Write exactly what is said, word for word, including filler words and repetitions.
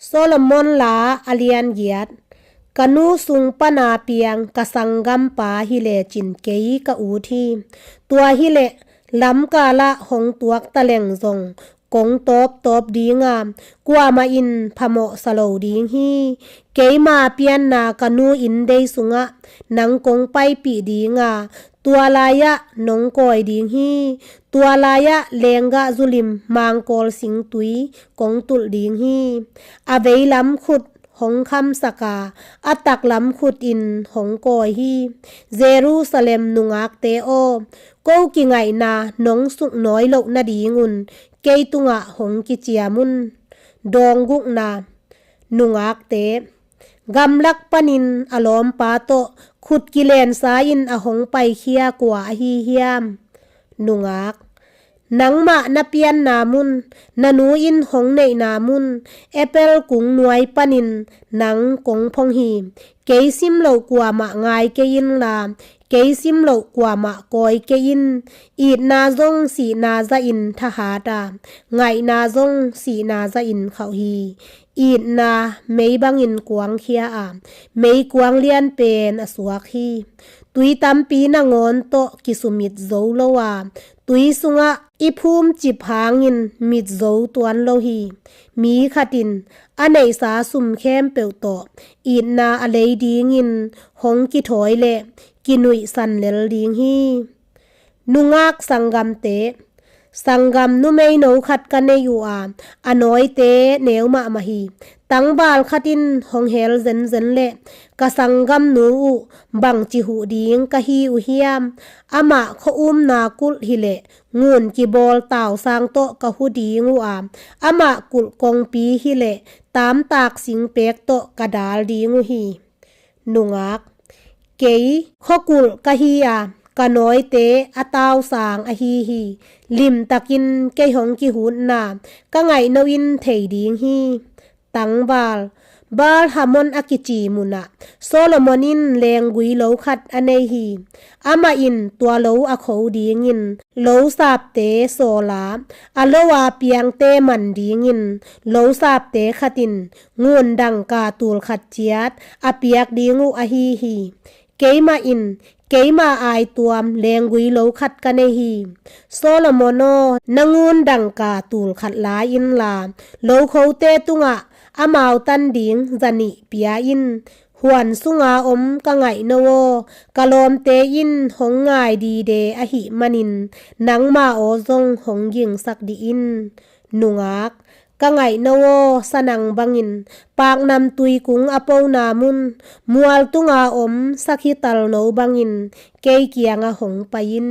Solomon la a lian giat. Ka nu sung pana piang ka sanggampa hi lecin kei ka ut hi. Tua hileh lamkalah hong tuak taleng zong kong tawptawp dinga, kuamah in phamawhsa lo ding hi. Keima pianna ka nu inndei sungah nang kong paipih dinga, tua lai-ah nong kawi ding hi. Tua lai-ah lenggah zulim mangkawl singtui kong tulh ding hi. A veilam khut hong khamsak a, a taklam khut in hong kawi hi. Jerusalem nungakte aw, ko kingaihna nong suknawi loh nadingun kei tungah hong kiciam un. Dawng gukna. Nungakte. Gamlak panin a lawmpa tawh khut kilensa in a hong paikhia kua ahi hiam? Nungak. Nangmah na pianna mun, na nu in hong neihna mun, apple kung nuai panin nang kong phong hi. Kei simloh kuamah ngai kei inla, kei simloh kuamah kawi kei in. Itna zong sihna zahin thahat a, ngaihna zong sihna zahin khauh hi. Itna mei bangin kuangkhia a, meikuang lian pen a suak hi. Tui tampi nangawn tawh kisumit zo lo a, tui sungah i phumcip hangin mit zo tuan lo hi. Mi khat in a neihsa sum khempeuh tawh itna a lei dingin hong kithawi leh kinuihsan lel ding hi. Nungak sanggamte. Sanggam numeino khat ka nei uh a, a nawite neu mahmah hi. Tangval khat in hong hel zenzen leh, ka sanggamnu uh bangci huh ding ka hi uh hiam? Amah khuaumna kulh hileh ngun kibawl tausang tawh ka hu ding uh a, amah kulh kongpi hileh tamtak singpek tawh ka dal ding uh hi. Nungak. Kei khuakulh ka hi a, ka nawite a tausang ahi hi. Limtakin kei hong kihutna ka ngaihno in thei ding hi. Tangval. Baal Hamon a kici munah Solomon in lenggui lo khat a nei hi. Amah in tua lo a kho dingin losapte sawl a, a lo a piangte man dingin losapte khat in ngun dangka tul khat ciat a piak ding uh ahi hi. Keimah in keima aituam lenggui lo khat ka nei hi. Solomon aw, na ngun dangka tul khat la inla, lokhote tungah amau tan ding zanih pia in. Huan sunga om ka ngaihno aw, ka lawmte in hong ngai dide ahih manin nangma aw zong hong gingsak dih in. Nungak. Ka ngaihno aw, sanang bangin paknamtui kung a pona mun, mual tunga om sakhi talno bangin kei kiangah hong pai in.